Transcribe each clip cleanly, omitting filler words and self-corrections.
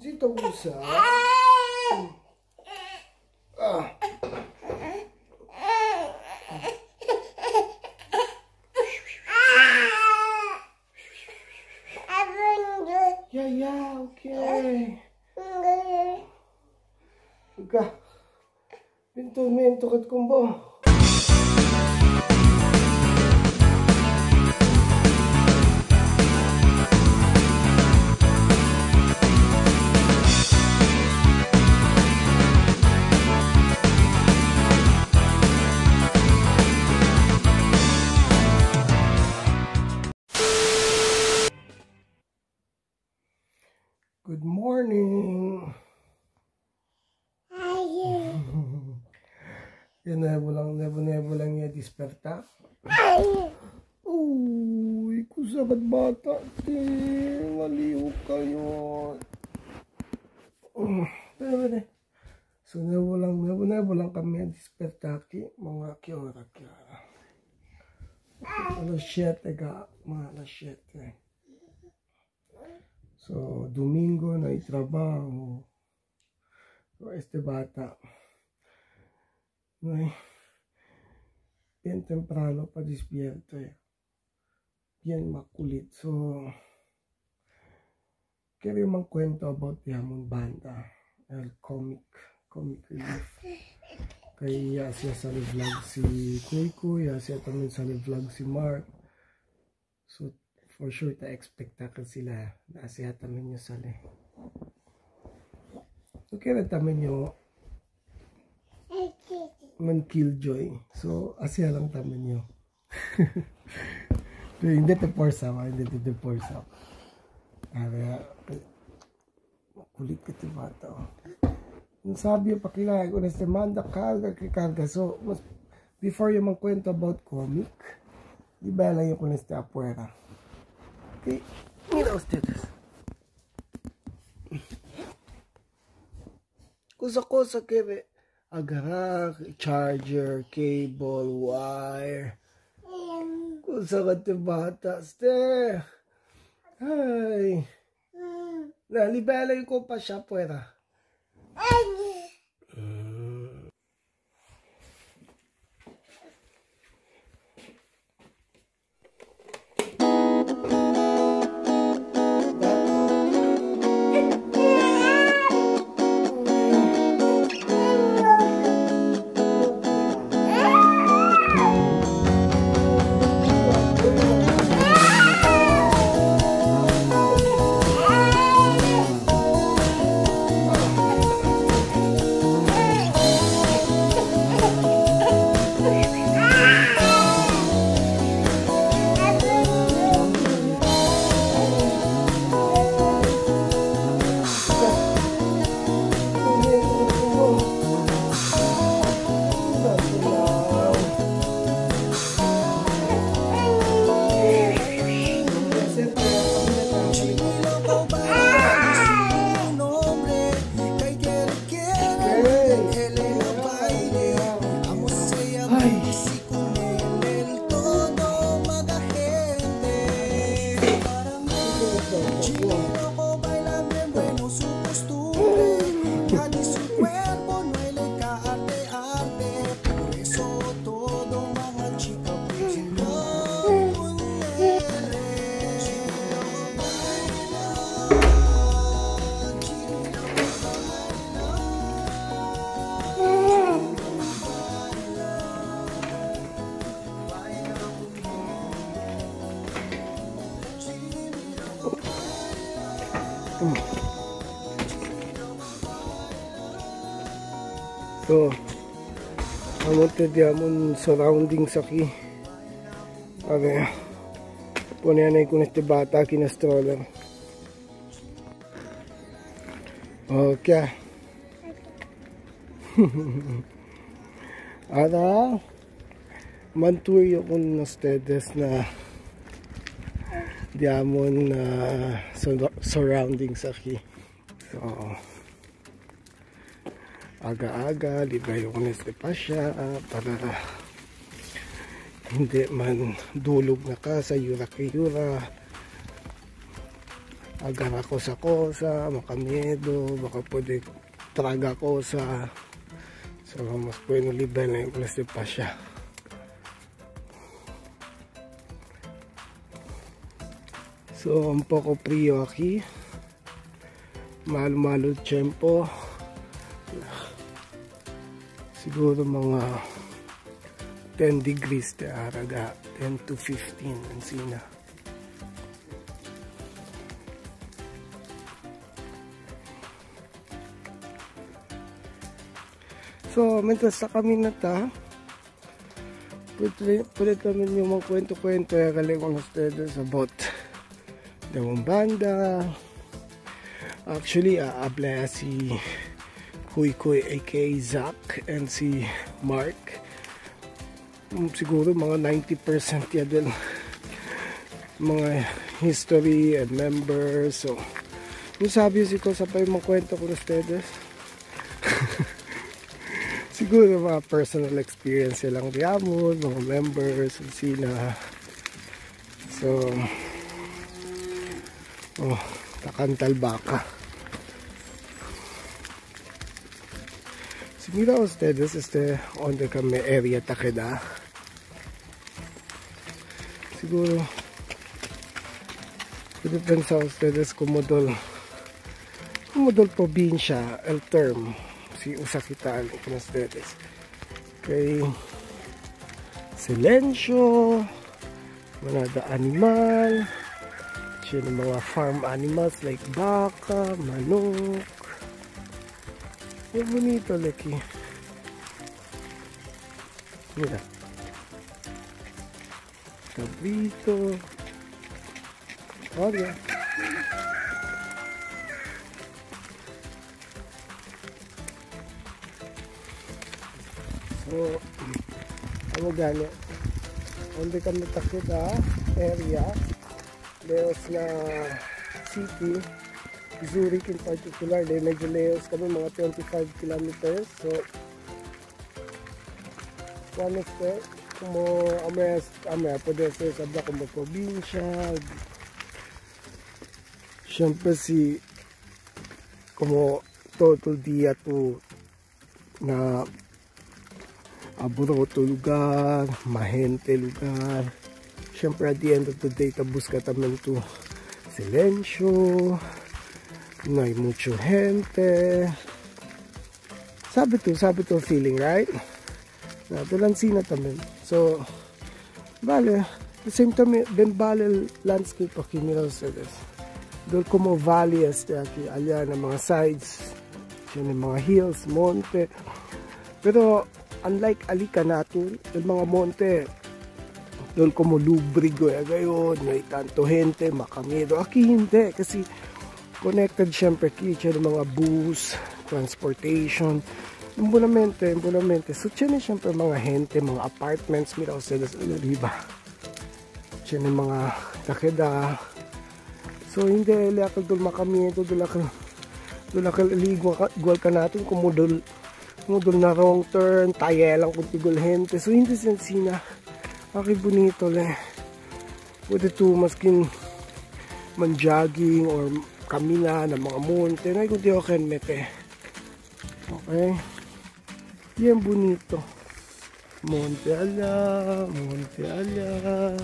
Si te gusta. Ah. Ya, ya, okay. Uga. Pinto mento kat kumbo. Good morning. Yan, nevo lang niya disperta. Uy, kusabat bata. Maliw kayo. Pwede. So, nevo lang kami disperta. Mga kiora. Alas 7 ga. Mga alas 7. So, domingo na trabaho. So, este bata. No, bien temprano pa despierto. Bien makulit. So, quiero man kwento about the amon banda. El comic relief. Kaya siya sa vlog si Kuy Kuy, siya también sa vlog si Mark. So, for sure, ta-expect sila na siya tamin nyo sali. So, kaya tamin nyo man killjoy. So, asya lang tamin nyo. Pero hindi te force up. Hindi te force up. Kaya, makulit ka ti bata. Yung sabi yung pakilay, kung nasa manda, karga. So, mas, before yung magkwento about comic, di ba lang yung kung nasa apuera. Okay, mira ustedes. Cosa que ve agarrar, charger, cable, wire. Cosa que te bata, ste. Ay. Na, libela yung compa siya puera. So, amonte di amon surroundings aquí. A ver, ponían ahí con este bata aquí en stroller. Okay. Ahora, mantuyo con ustedes na di amon surroundings aquí. So, aga-aga, libre yung este pa siya para hindi man dulog na ka sa yura-kayura. Agarra cosa-cosa, makamiedo, baka pwede traga cosa. So, mas bueno libre na yung clase pa siya. So, un poco frío aquí. Malo-malo tiempo. Siguro mga 10 degrees te araga, 10 to 15 ansina. So, mientras sa kami na ta, pwede kami yung mga kwento-kwento ya galing con ustedes about the banda. Actually, aabla si Kuy Kuy aka Zach and si Mark. Siguro mga 90% ya din mga history and members. So, yung sabi ko sa pa yung mga kwento con ustedes. Siguro mga personal experience lang diamon, mga members, sila. So, oh, takantal baka. Si mira ustedes, este, onde kami area takeda. Siguro, pwede pensar ustedes como dol probinsya, el term. Si usakitaan con ustedes. Kay silencio, manada animal, siya ng mga farm animals like baka, manok. Yung bonito leki. Mira. Cabrito. Olha. So, ano gani? Onde kami takita area, Leos na city, Zurich in particular, de medyo Leos kami mga 25 kilometers. So, one of the, como amaya pwede ser sabda como probinsya. Siyempre si, como todo el día tu na abroto lugar, mahente lugar. Siyempre at the end of the day, busca también tu silencio, no hay mucho gente. Sabi to feeling, right? Nato lang sina también. So, vale, at the same time, ben vale el landscape aquí, mira ustedes. Dol como valley este aquí, allá na mga sides, tiene mga hills, monte. Pero, unlike alika natin, yung mga monte, doon como lubrigo, gayon, may tanto gente, makamiedo. Aki hindi, kasi connected siyempre kitchen, mga bus, transportation, buonamente. So, tiyan siyempre mga gente, mga apartments, mira ustedes, arriba. Tiyan mga takeda. So, hindi, akal doon makamiedo, doon akal igual ka natin, kumudol na wrong turn, tayo lang kung tigol gente. So, hindi sensina. Aki bonito le. Pwede to maskin man jogging or kamina ng mga monte. Nay kung di ako mete. Okay. Yan bonito. Monte ala, monte ala.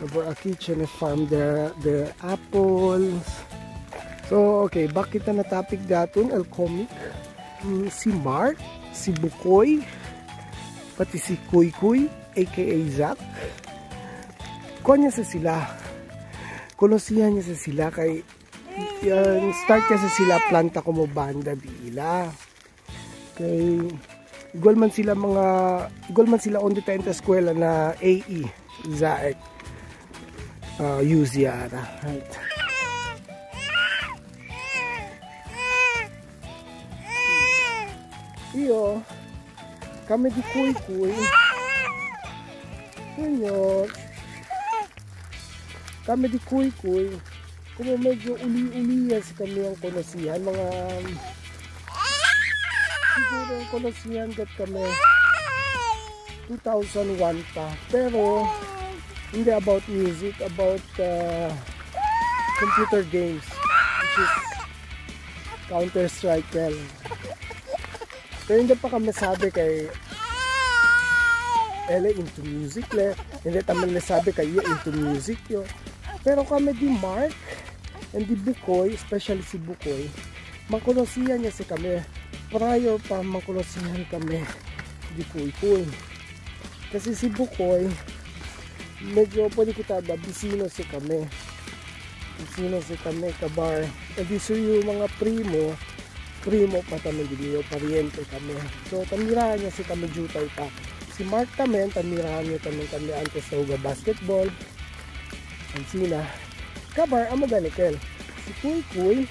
Kabor aki tiene farm the apples. So, okay, bakit na topic daton el comic? Si Mark, si Bukoy, pati si Kuy Kuy, aka Zach. Kuha niya sa sila. Konosihan niya sa sila kay start niya sa sila planta como banda di ila. Kay igual man sila onde tayo sa eskwela na AE, Zaek, Uziara, right? Iyo, kami di Kuy Kuy. Senyor, kami di Kuy Kuy. Como medyo uli-uliyas kami ang konosihan, mga siguro ang konosihan gat kami 2001 pa. Pero hindi about music, about computer games, which is Counter-Strike. Pero hindi pa kami sabi kay ele into music le. Hindi taman le sabi kay iyo into music yo. Pero kami di Mark and di Bukoy, especially si Bukoy, mangkonosihan niya si kami. Prior pa mangkonosihan kami di Kuy Kuy. Kasi si Bukoy, medyo pwede kita ba, bisino si kami. Bisino si kami, kabar. And di so yung mga primo, primo pa tamin di niyo, pariente kami. So tamirahan niya si kami jutay pa. Si Mark tamen, tamirahan niya tamin kami antes sa uga basketball. Ang sina. Kabar, amo ganikel. Si Kuy Kuy,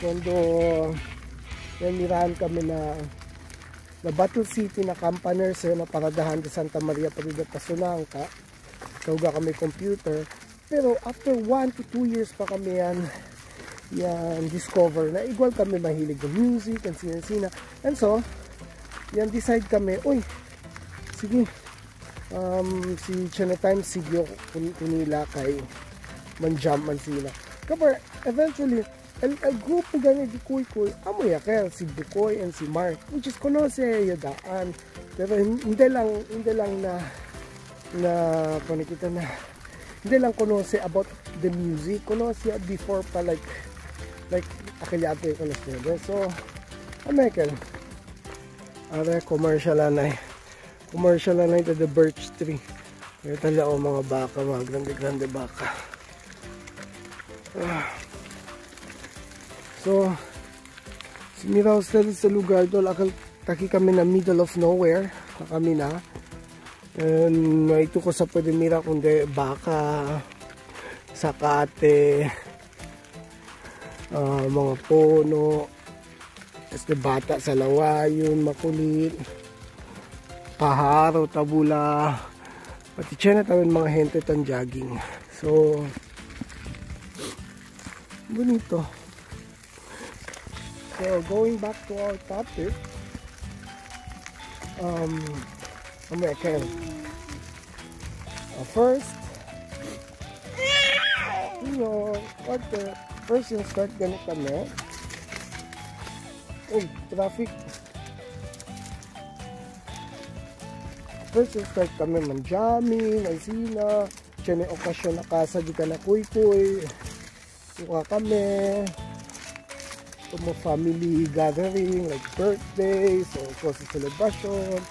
cuando namirahan kami na Battle City na Campaners, na paradahan de Santa Maria Parida Pasonangka, kauga kami computer. Pero after 1 to 2 years pa kami yan discover na igual kami mahilig ng music and sina-sina. And so, yan decide kami, uy, sige, si Chena Time sige kunila kay man-jump man sila. Kapag eventually, el grupo gani di Kuy Kuy, amo yakel si Bukoy and si Mark, which is conoce yadaan. Pero hindi lang na kita na hindi lang conoce about the music, conoce before pa like akilyate ko na sila. So, amekel. Are commercial anay. Commercial anay to the birch tree. Kaya tala o mga baka, mga grande-grande baka. So, sinira ustedes sa lugar doon. Akal taki kami na middle of nowhere. Kami na. And ito ko sa pwede mira kundi baka, sakate, mga puno, este bata sa lawayon, makulit, paharo, tabula, pati siya na tawin mga gente tan jogging. So, bonito. So, going back to our topic, okay. First, you know, what the first yung start ganit kami. Oh, traffic. First yung start kami man-jamming, man-sina, siya na okasyon na kasa di ka na kuy-kuy. Tuka kami. Tumo family gathering, like birthdays, or kosa celebration.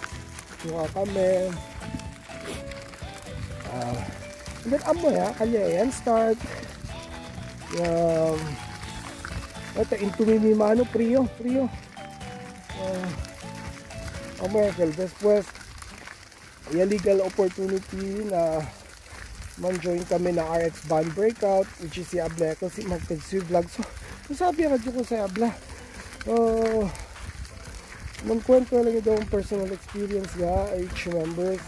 Tuka kami. And then amo ya, kaya yan start. Ito, into mi mano, frío. Amo ya, después, ya legal opportunity na man-join kami na RX Band Breakout, which is si Abla ko, si Mark Tedsu Vlog. So, sabi radyo ko sa Abla. Man kwento lang ito ang personal experience niya, each members.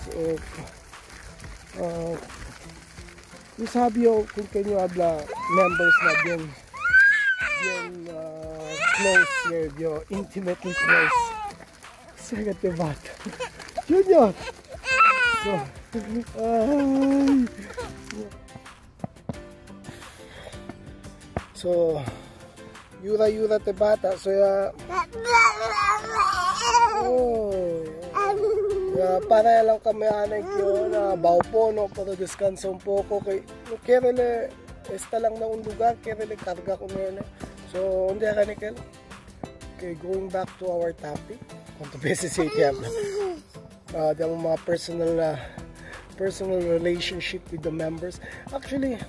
Yung sabi ko kung kanyo Abla members na bien close, yo, intimately close. Sagat yung bata. Junior! So, ay. So, yura-yura te bata. So, ya, oh, ya, para lang kami anay kyo na baupo, no, para descansa un poco. Kay, no, kerele, esta lang na un lugar, kerele karga ko ngayon. So, hindi ka nikel. Okay, going back to our topic. Kung beses sa ATM. Yung mga personal relationship with the members. Actually,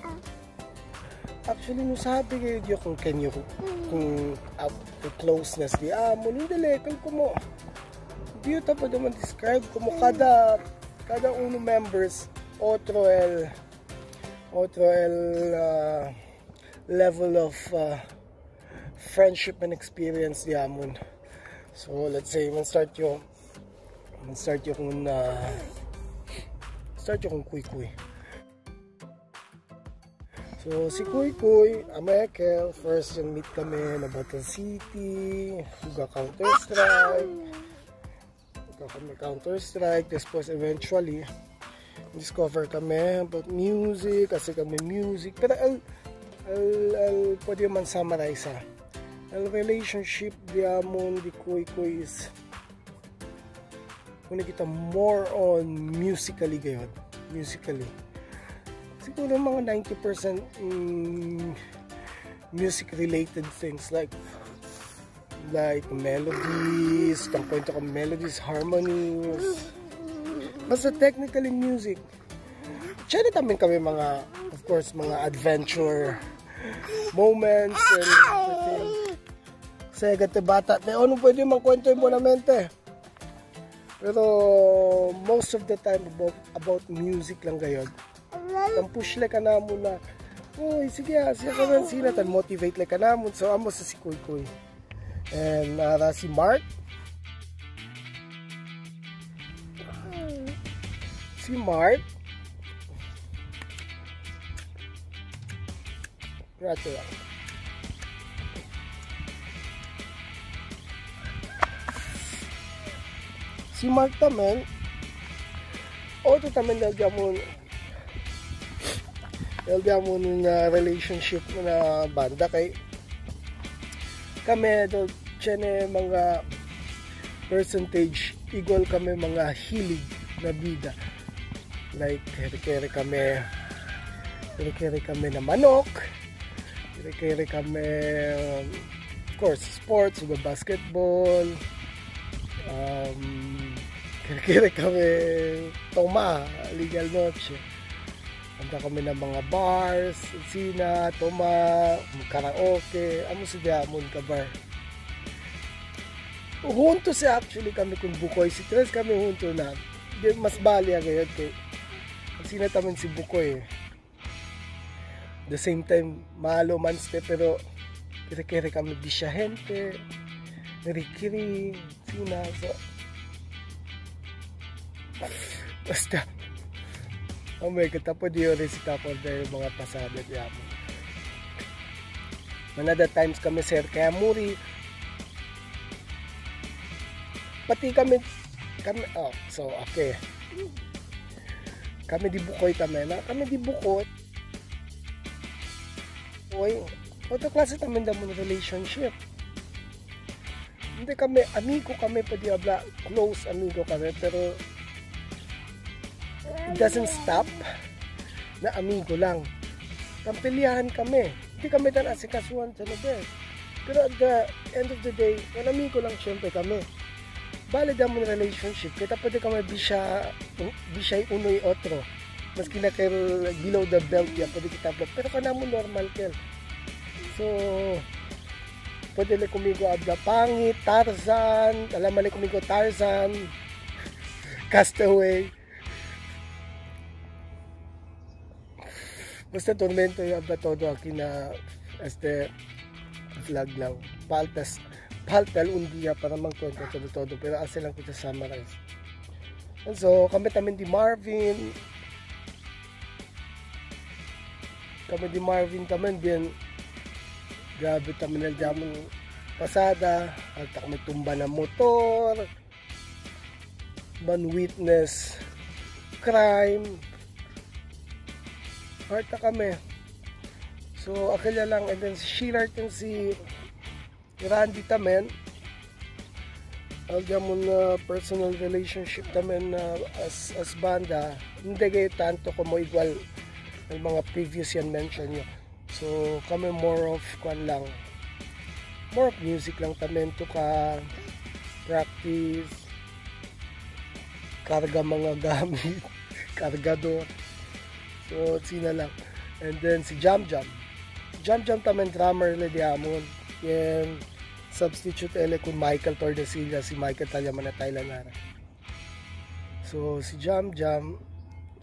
no sabi kayo kung can you, kung the closeness di amo, hindi lekal kumo. Di yun pa naman describe kumo kada uno members otro el level of friendship and experience di amon. So let's say man start yo kung Kuy Kuy. So si Kuy Kuy, Amekel, first yung meet kami na Battle City, huga Counter Strike, después eventually Discover kami about music, kasi kami music. Pero al pwede man summarize ha. El relationship di amon di Kuy Kuy is kung kita more on musically gayon. Musically. Siguro mga 90% music related things like melodies, kang kwento ka melodies, harmonies. Basta technically music. Tsaka namin kami mga, of course, mga adventure moments and everything. Sega te bata te, ano pwede mang kwento yung buonamente. Pero most of the time about music lang gayon. Ang push le ka na muna. Uy, sige siya ka man sila tan motivate le ka na mo. So amo sa si Kuy Kuy. And si Mark. Si Mark. Rato lang. Si Mark tamen, otro tamen del na relationship na banda kay kami do tiene mga percentage equal kami mga hilig na bida. Like kere kami na manok, kere kami of course sports, basketball, kere kami toma, legal noche. Anda kami ng mga bars, sina, toma, karaoke, amo si Diamond ka bar. Junto siya actually kami kung Bukoy, si Tres kami junto na. Mas bali ang ngayon kay sina tamen si Bukoy. The same time, malo man ste, pero kere-kere kami bisya gente, narikiri, sina, so basta. Oh my God, tapos di rin si Tapos dahil mga pasada di amo. Manada times kami sir, kaya muri. Pati kami, oh, so okay. Kami di Bukoy kami na, kami di Bukoy. Oy, otro klase tamen da mo relationship. Hindi kami, amigo kami pa di habla, close amigo kami, pero it doesn't stop na amigo lang. Tampilihan kami. Hindi kami tan asikasuhan sa lugar. Pero at the end of the day, yan amigo lang siyempre kami. Bale da mo relationship. Kita pwede kami bisya uno y otro. Maski na kayo below the belt yan, pwede kita habla. Pero kanamo normal kel. So, pwede le kumigo habla pangit, Tarzan, alam mo le kumigo Tarzan, Castaway. Basta tormento yung habla todo aquí na este vlog lang. Paltal un día para magkwento todo todo, pero ase lang kita summarize. And so, kami tamen di Marvin. Kami di Marvin tamen bien. Grabe tamen el damon pasada, alta kami tumba na motor. Man witness crime. Harta kami. So, akala lang. And then si Sheila and si Randy tamen. Alga mo na personal relationship tamen na as banda. Hindi kayo tanto como igual ang mga previous yan mention nyo. So, kami more of kwan lang. More of music lang tamen to ka practice, karga mga gamit, kargador. So, sina lang. And then, si Jam Jam. Jam Jam tamen drummer le di amon. Yan, substitute ele kun Michael Tordesilla, si Michael Talyaman na Thailand nara. So, si Jam Jam,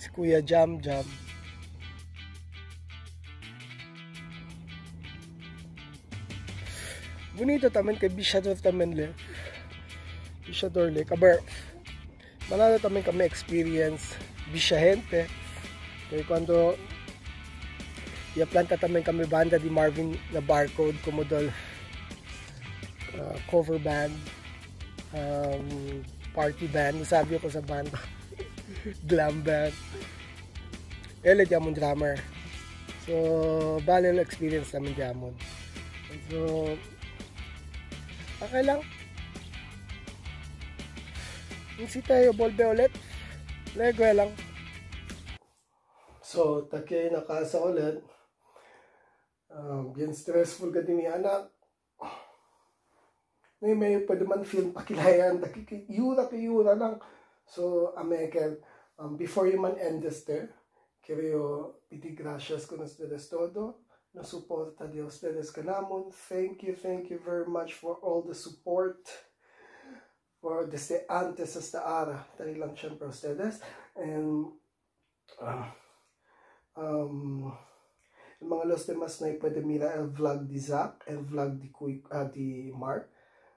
si Kuya Jam Jam. Bonito tamen kay bisyador tamen le. Bisyador le. Kabar, manalo tamen kami experience bisya gente. Kaya cuando i-planta tamen kami banda di Marvin na Barcode como dol cover band, party band, sabi ko sa banda, glam band. Ele diamond drummer. So, bale experience namin diamond. So, okay lang. Si tayo volve ulit. Lego lang. So, takay nakasa ulit. Bien stressful ka din anak. May pwede man film pakilayan. Yura lang. So, Amekel, before you man end this there, quiero pedir gracias con ustedes todo. Na suporta de ustedes kanamon. Thank you very much for all the support. For desde antes hasta ahora. Tali lang siyempre ustedes. And, mga los demás na pwede mira el vlog di Zach, el vlog di, di Mark.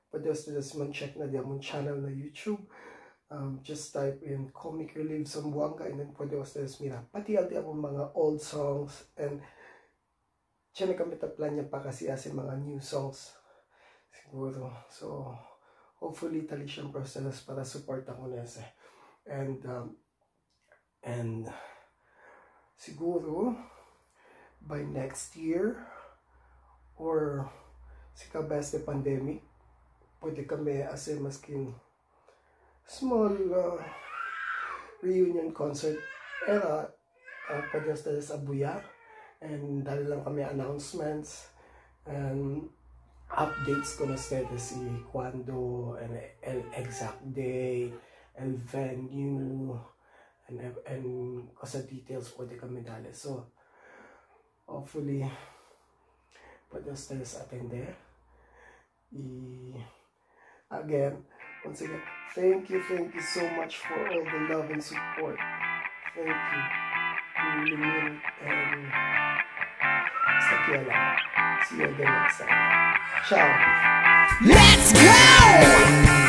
Pwede ustedes man check na di among channel na YouTube. Just type in Comic Relief Zamboanga and then pwede ustedes mira. Pati al di among mga old songs and tiyan kami taplan niya pa kasi as mga new songs. Siguro. So, hopefully tali siyempre ustedes para support ako nese. And, and siguro by next year or si kabes de pandemic, pwede kami ase maskin small reunion concert era, pwede ustedes abuya and dali lang kami announcements and updates con ustedes si cuando and el exact day and venue and cosa details pwede kami dali. So hopefully pwede ustedes atender. Y again, once again, thank you so much for all the love and support. Thank you. We really mean it. And hasta aquí lang. See you again next time. Ciao. Let's go!